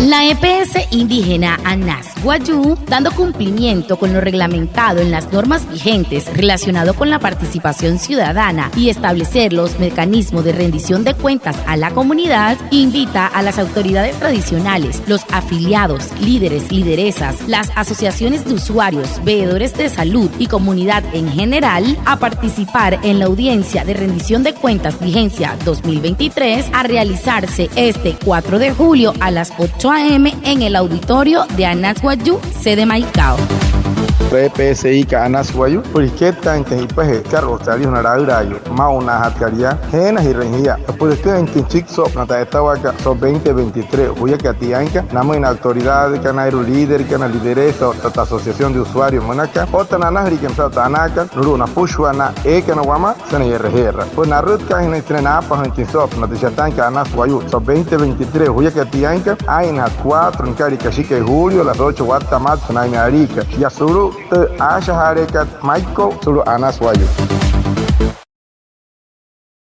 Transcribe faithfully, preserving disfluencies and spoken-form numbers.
La E P S indígena Anas Wayuu, dando cumplimiento con lo reglamentado en las normas vigentes relacionado con la participación ciudadana y establecer los mecanismos de rendición de cuentas a la comunidad, invita a las autoridades tradicionales, los afiliados, líderes, lideresas, las asociaciones de usuarios, veedores de salud y comunidad en general a participar en la audiencia de rendición de cuentas vigencia dos mil veintitrés a realizarse este cuatro de julio a las ocho a. M. en el auditorio de Anas Wayuu, sede Maicao. E P S I-ka Anas Wayuu, süpüla jikettaainjatüin ji'ipajee karaloukta alijuna laülaayuu maa'unaajatkat yaa, jeenajirüin jia süpüla jüküjainjatüin süchiki soo'opünaa tü a'yatawaakat so'u veinte veintitrés juyakat tiainka, namüin na autoridadkana, naa'irua líderkana, lideresa otta tü asociación de usuarios münaka, otta na anajüliikana saa'u tü anaakat nulu'u napüshua na eekana wamaa sünain e'reje'eraa. Süpüla narütkaainjanain sünain naapajüinjatüin soo'opünaa tü shatainkat Anas Wayuu so'u veinte veintitrés juyakat tiainka, aa'innajaat cuatro nüka'lia kashikai julio a las ocho watta'a matsü sünainmüin aliika. Yaa sulu'u tü aashajaaleekat Maicao sulu'u Anas Wayuu.